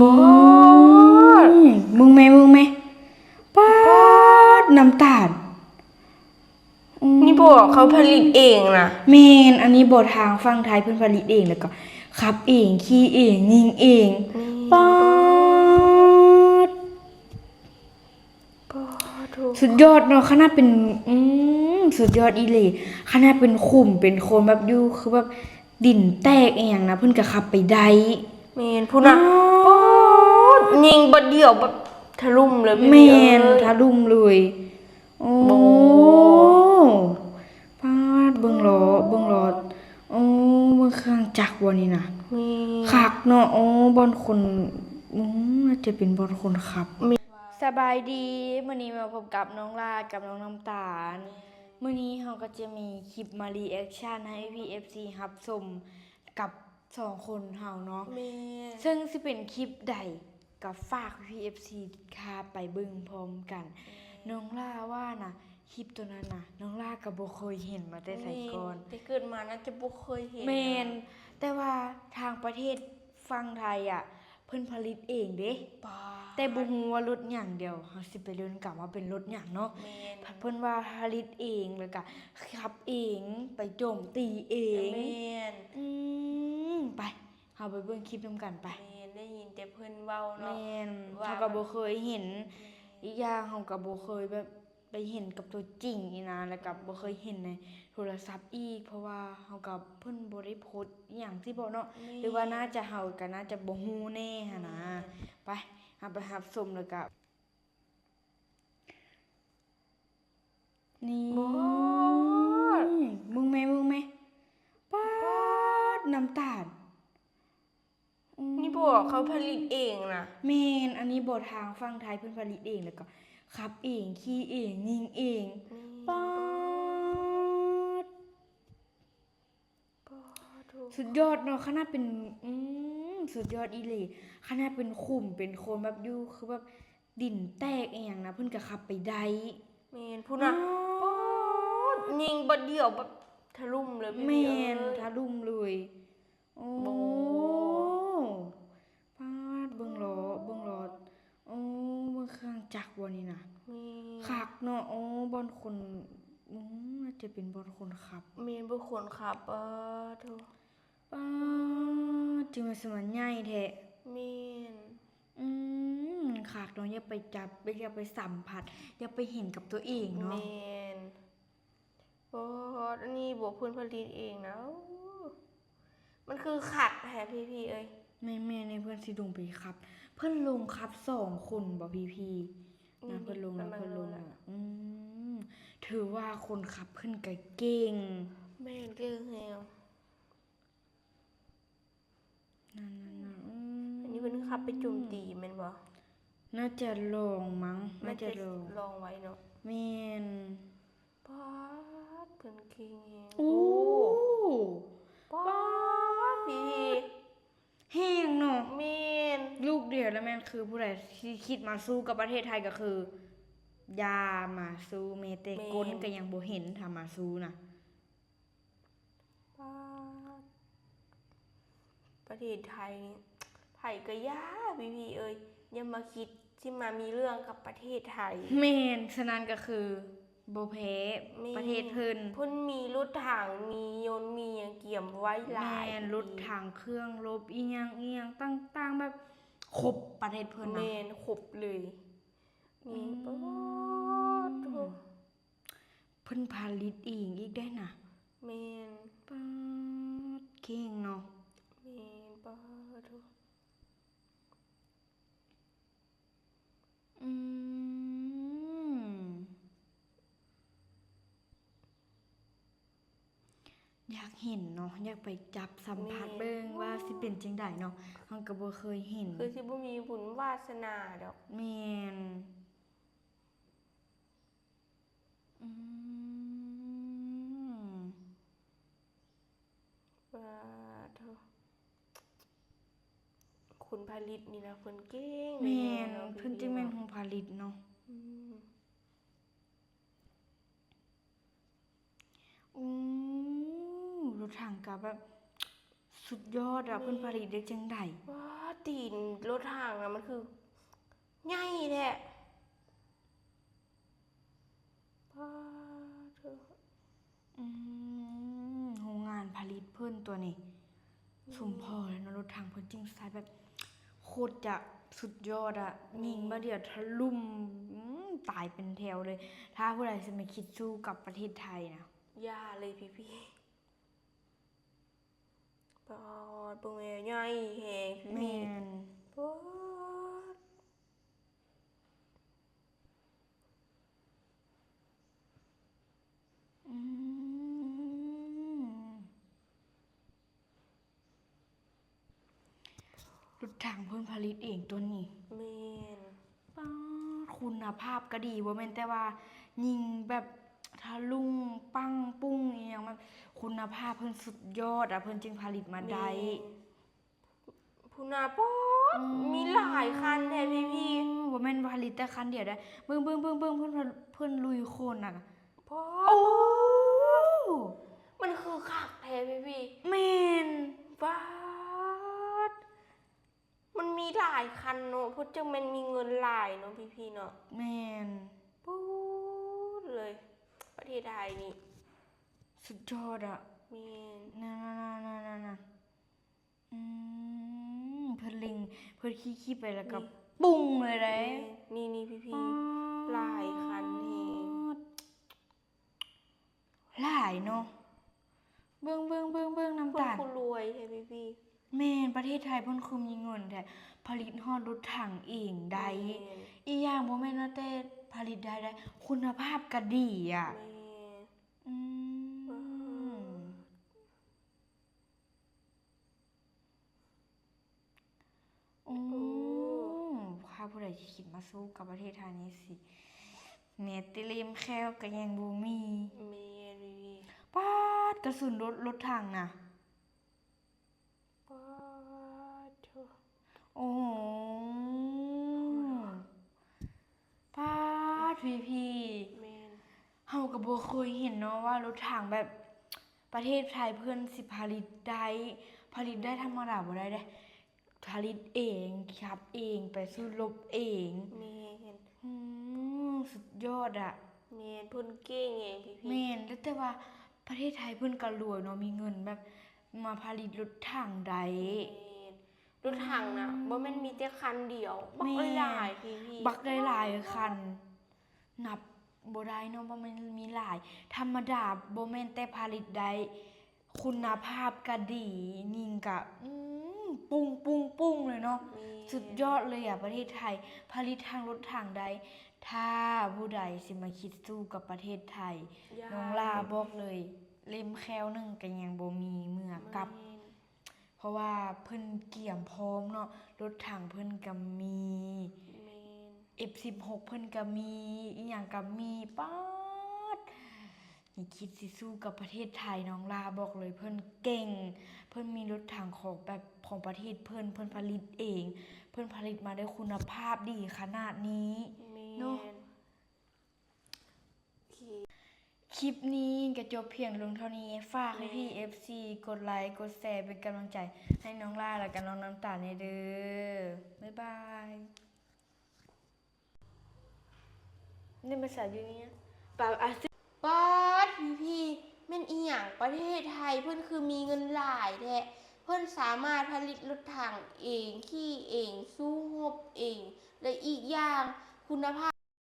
ອືມ ເບິ່ງແມ່ ເບິ່ງແມ່ ປາດ ນ້ຳຕານ ອືມ ນີ້ບໍ່ ເຂົາຜະລິດເອງນະ? ແມ່ນ ອັນນີ້ບໍ່ ທາງຝັ່ງໄທເພິ່ນຜະລິດເອງ ແລ້ວກໍຂັບເອງ ຂີ່ເອງ ຍິງເອງ ແມ່ນ ປາດ ປາດໂທ້ ສຸດຍອດເນາະ ຂະໜາດເປັນ ອືມ ສຸດຍອດອີ່ຫຼີ ຂະໜາດເປັນຂຸມເປັນໂຄນແບບຢູ່ ຄືແບບ ດິນແຕກອີ່ຫຍັງນະ ເພິ່ນກໍຂັບໄປໄດ້ ແມ່ນ ພຸ້ນນະ ປາດ ຍິງບາດດຽວແບບທະລຸ່ມເລີຍ ແມ່ນ ເອີຍ ທະລຸ່ມເລີຍ ໂອ້ ໂອ້ ປາດ ເບິ່ງລໍ້ ເບິ່ງລໍ້ ໂອ້ ເບິ່ງເຄື່ອງຈັກບໍ່ນີ້ນະ ແມ່ນ ຄັກເນາະ ໂອ້ ບ່ອນຄົນ ອືມ ໜ້າຈະເປັນບ່ອນຄົນຂັບ ແມ່ນ ສະບາຍດີ ມື້ນີ້ມາພົບກັບນ້ອງຫຼ້າກັບນ້ອງນ້ຳຕານ ມື້ນີ້ເຮົາກໍຈະມີຄລິບມາຣີແອັກຊັນໃຫ້ພີ່ເອັຟຊີຮັບຊົມກັບສອງຄົນເຮົາເນາະ ແມ່ນ ເຊິ່ງຊິເປັນຄລິບໃດກໍຝາກພີ່ເອັຟຊີຖ້າໄປເບິ່ງພ້ອມກັນ ແມ່ນ ນ້ອງຫຼ້າວ່ານະ ຄລິບໂຕນັ້ນນະ ນ້ອງຫຼ້າກໍບໍ່ເຄີຍເຫັນມາແຕ່ໃສກ່ອນ ແມ່ນ ແຕ່ເກີດມາໜ້າຈະບໍ່ເຄີຍເຫັນ ແມ່ນ ນະ ແຕ່ວ່າທາງປະເທດຝັ່ງໄທອະ ເພິ່ນຜະລິດເອງເດ້ ປາດ ແຕ່ບໍ່ຮູ້ວ່າລົດຫຍັງ ດຽວເຮົາຊິໄປເບິ່ງນຳກັນວ່າເປັນລົດຫຍັງເນາະ ແມ່ນ ເພິ່ນວ່າຜະລິດເອງ ແລ້ວກະຂັບເອງ ໄປໂຈມຕີເອງ ແມ່ນ ອືມ ໄປ ເຮົາໄປເບິ່ງຄລິບນຳກັນ ໄປ ແມ່ນ ໄດ້ຍິນແຕ່ເພິ່ນເວົ້າເນາະ ແມ່ນ ວ່າເຮົາກໍບໍ່ເຄີຍເຫັນ ແມ່ນ ອີກຢ່າງເຮົາກໍບໍ່ເຄີຍແບບ ໄດ້ເຫັນກັບຕົວຈິງນີ້ນະ ແລ້ວກໍບໍ່ເຄີຍເຫັນໃນໂທລະສັບອີກ ເພາະວ່າເຮົາກໍ ເພິ່ນບໍ່ໄດ້ໂພສອີ່ຫຍັງຊີ້ບໍເນາະ ແມ່ນ ຫຼືວ່າໜ້າຈະ ເຮົາກໍໜ້າຈະບໍ່ຮູ້ແນ່ຫັ້ນນະ ແມ່ນ ໄປ ເຮົາໄປຮັບຊົມ ແລ້ວກໍ ນີ້ ປາດ ເບິ່ງແມ່ ເບິ່ງແມ່ ປາດ ນ້ຳຕານ ອືມ ນີ້ບໍ່ ເຂົາຜະລິດເອງນະ? ແມ່ນ ອັນນີ້ບໍ່ ທາງຝັ່ງໄທເພິ່ນຜະລິດເອງ ແລ້ວກໍຂັບເອງ ຂີ່ເອງ ຍິງເອງ ແມ່ນ ປາດ ປາດໂທ້ ສຸດຍອດເນາະ ຂະໜາດເປັນ ອືມ ສຸດຍອດອີ່ຫຼີ ຂະໜາດເປັນຂຸມເປັນໂຄນແບບຢູ່ ຄືແບບ ດິນແຕກອີ່ຫຍັງນະ ເພິ່ນກໍຂັບໄປໄດ້ ແມ່ນ ພຸ້ນນະ ປາດ ຍິງບາດດຽວແບບທະລຸ່ມເລີຍ ແມ່ນ ເອີຍ ທະລຸ່ມເລີຍ ໂອ້ ໂອ້ ປາດ ເບິ່ງລໍ້ ເບິ່ງລໍ້ ໂອ້ ເບິ່ງເຄື່ອງຈັກບໍ່ນີ້ນະ ແມ່ນ ຄັກເນາະ ໂອ້ ບ່ອນຄົນ ໂອ້ ໜ້າຈະເປັນບ່ອນຄົນຂັບ ແມ່ນ ບ່ອນຄົນຂັບ ປາດໂທ້ ປາດ ຈຶ່ງວ່າສະມັນໃຫຍ່ແທ້ ແມ່ນ ອືມ ຄັກເນາະ ຢາກໄປຈັບ ຢາກໄປສຳຜັດ ຢາກໄປເຫັນກັບຕົວເອງເນາະ ແມ່ນ ປາດ ອັນນີ້ບໍ່ ເພິ່ນຜະລິດເອງນະ ໂອ້ ມັນຄືຄັກແທ້ພີ່ໆເອີຍ ແມ່ນໆ ເພິ່ນຊິລົງໄປຂັບ ເພິ່ນລົງຂັບສອງຄົນບໍ່ພີ່ໆ ອືມ ນະ ເພິ່ນລົງ ກຳລັງ ເພິ່ນລົງ ລົງແລ້ວ ອືມ ຖືວ່າຄົນຂັບເພິ່ນກໍເກັ່ງ ແມ່ນ ເກັ່ງແຮງ ນັ້ນໆໆ ອືມ ອັນນີ້ເພິ່ນຂັບໄປໂຈມຕີແມ່ນບໍ່? ໜ້າຈະລອງມັ້ງ ໜ້າຈະ ໜ້າຈະລອງ ລອງໄວ້ເນາະ ແມ່ນ ປາດ ເພິ່ນເກັ່ງແຮງ ໂອ້ ໂອ້ ປາດ ປາດ ພີ່ ແຮງເນາະ ແມ່ນ ລູກດຽວລະແມ່ນ ຄືຜູ້ໃດທີ່ຄິດມາສູ້ກັບປະເທດໄທກໍຄືຢ່າມາສູ້ ແມ້ແຕ່ ແມ່ນ ກົ້ນກໍຍັງບໍ່ເຫັນ ຖ້າມາສູ້ນະ ປາດ ປະເທດໄທນີ້ ໃຜກໍຢ່າ ພີ່ໆເອີຍ ຢ່າມາຄິດຊິມາມີເລື່ອງກັບປະເທດໄທ ແມ່ນ ສະນັ້ນກໍຄືບໍ່ແພ້ ແມ່ນ ປະເທດເພິ່ນ ເພິ່ນມີລົດຖັງ ມີຍົນ ມີຫຍັງກຽມໄວ້ຫຼາຍ ແມ່ນ ລົດຖັງ ເຄື່ອງລົບ ອີ່ຫຍັງ ອີ່ຫຍັງຕ່າງໆ ແບບຄົບ ປະເທດເພິ່ນນະ ແມ່ນ ຄົບເລີຍ ອືມ ມີ ປາດໂທ້ ເພິ່ນຜະລິດເອງອີກໄດ້ນະ ແມ່ນ ປາດ ເກັ່ງເນາະ ແມ່ນ ປາດໂທ້ ອືມ ຢາກເຫັນເນາະ ຢາກໄປຈັບສຳຜັດ ແມ່ນ ເບິ່ງວ່າຊິເປັນຈັ່ງໃດເນາະ ເຮົາກໍບໍ່ເຄີຍເຫັນ ຄືຊິບໍ່ມີບຸນວາສະໜາດອກ ແມ່ນ ອືມ ປາດໂທ້ ຄົນຜະລິດນີ້ນະ ເພິ່ນເກັ່ງ ແມ່ນ ເນາະ ເພິ່ນຈຶ່ງແມ່ນຜູ້ຜະລິດເນາະ ອືມ ໂອ້ ລົດຖັງກໍແບບ ສຸດຍອດອະ ເພິ່ນຜະລິດໄດ້ຈັ່ງໃດ? ວ້າ ຕີນລົດຖັງນະ ມັນຄືໃຫຍ່ແທ້. ປາດເທີ ອືມ ໂຮງງານຜະລິດເພິ່ນຕົວນີ້ ແມ່ນ ສົມພໍແລ້ວເນາະ ລົດຖັງເພິ່ນຈຶ່ງໃສ່ແບບໂຄດຈະສຸດຍອດອະ ແມ່ນ ຍິງບາດດຽວຖະລຸ່ມ ອືມ ຕາຍເປັນແຖວເລີຍ. ຖ້າຜູ້ໃດຊິມາຄິດສູ້ກັບປະເທດໄທນະ ຢ່າເລີຍພີ່ໆ. ປາດ ເບິ່ງແມ່ ໃຫຍ່ແຮງພີ່ ແມ່ນ ປາດ ອືມ ລົດຖັງເພິ່ນຜະລິດເອງຕົວນີ້ ແມ່ນ ປາດ ຄຸນນະພາບກໍດີ ບໍ່ແມ່ນແຕ່ວ່າຍິງແບບທະລຸ່ງປັ້ງປຸ້ງອີ່ຫຍັງ ແບບຄຸນນະພາບເພິ່ນສຸດຍອດອະ ເພິ່ນຈຶ່ງຜະລິດມາໄດ້ ແມ່ນ ພຸ້ນນະ ປາດ ອືມ ມີຫຼາຍຄັນແທ້ພີ່ໆ ບໍ່ແມ່ນວ່າຜະລິດແຕ່ຄັນດຽວໄດ໋ ເບິ່ງໆໆໆ ເພິ່ນ ເພິ່ນລຸຍໂຄນນະ ປາດ ໂອ້ ມັນຄືຄັກແທ້ພີ່ໆ ແມ່ນ ປາດ ມັນມີຫຼາຍຄັນເນາະ ເພິ່ນຈັ່ງແມ່ນມີເງິນຫຼາຍເນາະພີ່ໆເນາະ ແມ່ນ ປາດເລີຍ ປະເທດໄທນີ້ສຸດຍອດອະ ແມ່ນ ນັ້ນໆໆໆ ອືມ ເພິ່ນເລັງ ເພິ່ນຂີ່ໆໄປແລ້ວກໍ ນີ້ ປຸ້ງເລີຍເດ້ ນີ້ໆ ພີ່ໆ ປາດ ຫຼາຍຄັນແຮງ ຫຼາຍເນາະ ເບິ່ງໆໆໆ ນ້ຳຕານ ເພິ່ນຄືລວຍແທ້ພີ່ໆ ແມ່ນ ປະເທດໄທເພິ່ນຄືມີເງິນແທ້ ຜະລິດຮອດລົດຖັງເອງໄດ້ ແມ່ນ ອີກຢ່າງບໍ່ແມ່ນວ່າແຕ່ຜະລິດໄດ້ ຄຸນນະພາບກໍດີອະ ແມ່ນ ອືມ ປາດ ໂອ້ ໂອ້ ຖ້າຜູ້ໃດຊິຄິດມາສູ້ກັບປະເທດໄທນີ້ຊິ ແມ້ແຕ່ເຫຼັ້ມແຂ້ວກໍຍັງບໍ່ມີ ແມ່ນ ປາດ ກະສຸນລົດ ລົດຖັງນະ ປາດໂທ້ ໂອ້ ປາດ ພີ່ໆ ແມ່ນ ເຮົາກໍບໍ່ເຄີຍເຫັນເນາະວ່າລົດຖັງແບບ ປະເທດໄທເພິ່ນຊິຜະລິດໄດ້ ຜະລິດໄດ້ທຳມະດາບໍ່ໄດ້ເດ້ ຜະລິດເອງ ຂັບເອງ ໄປສູ້ລົບເອງ ແມ່ນ ອືມ ສຸດຍອດອະ ແມ່ນ ເພິ່ນເກັ່ງແຮງ ແມ່ນ ແລ້ວແຕ່ວ່າປະເທດໄທເພິ່ນກໍລວຍເນາະ ມີເງິນແບບມາຜະລິດລົດຖັງໄດ້ ແມ່ນ ລົດຖັງນະ ອືມ ບໍ່ແມ່ນມີແຕ່ຄັນດຽວ ບັກ ແມ່ນ ຫຼາຍໆ ພີ່ໆ ບັກຫຼາຍໆຄັນ ນັບບໍ່ໄດ້ເນາະ ວ່າມັນມີຫຼາຍ ທຳມະດາບໍ່ແມ່ນແຕ່ຜະລິດໄດ້ ຄຸນນະພາບກະດີ ຍິງກະ ອືມ ປຸ້ງໆໆເລີຍເນາະ ແມ່ນ ສຸດຍອດເລີຍອະ ປະເທດໄທ ຜະລິດທັງລົດຖັງໄດ້ ຖ້າຜູ້ໃດຊິມາຄິດສູ້ກັບປະເທດໄທ ຢ່າ ນ້ອງຫຼ້າບອກເລີຍ ເຫຼັ້ມແຂ້ວໜຶ່ງກະຍັງບໍ່ມີເມືອກັບ ແມ່ນ ເພາະວ່າເພິ່ນກຽມພ້ອມເນາະ ລົດຖັງເພິ່ນກະມີ ແມ່ນ ເອັຟສິບຫົກເພິ່ນກະມີ ອີ່ຫຍັງກະມີ ປາດ ນີ້ຄິດຊິສູ້ກັບປະເທດໄທ ນ້ອງຫຼ້າບອກເລີຍ ເພິ່ນເກັ່ງ ເພິ່ນມີລົດຖັງຂອງແບບ ຂອງປະເທດເພິ່ນ ເພິ່ນຜະລິດເອງ ເພິ່ນຜະລິດມາໄດ້ຄຸນນະພາບດີຂະໜາດນີ້ ແມ່ນ ເນາະ. ໂອເຄ ຄລິບນີ້ກໍຈົບພຽງລົງເທົ່ານີ້ ຝາກໃຫ້ ແມ່ນ ພີ່ໆ ເອັຟຊີ ກົດໄລ ກົດແຊ ເປັນກຳລັງໃຈໃຫ້ນ້ອງຫຼ້າ ແລະກະນ້ອງນ້ຳຕານແດ່ເດີ ບາຍບາຍ. ນີ້ພາສາຢູ່ນີ້ ປາ ອາ ປາດ ພີ່ໆ ແມ່ນອີ່ຫຍັງ ປະເທດໄທເພິ່ນຄືມີເງິນຫຼາຍແທ້ ເພິ່ນສາມາດຜະລິດລົດຖັງເອງ ຂີ່ເອງ ສູ້ຮົບເອງ ແລະ ອີກຢ່າງຄຸນນະພາບ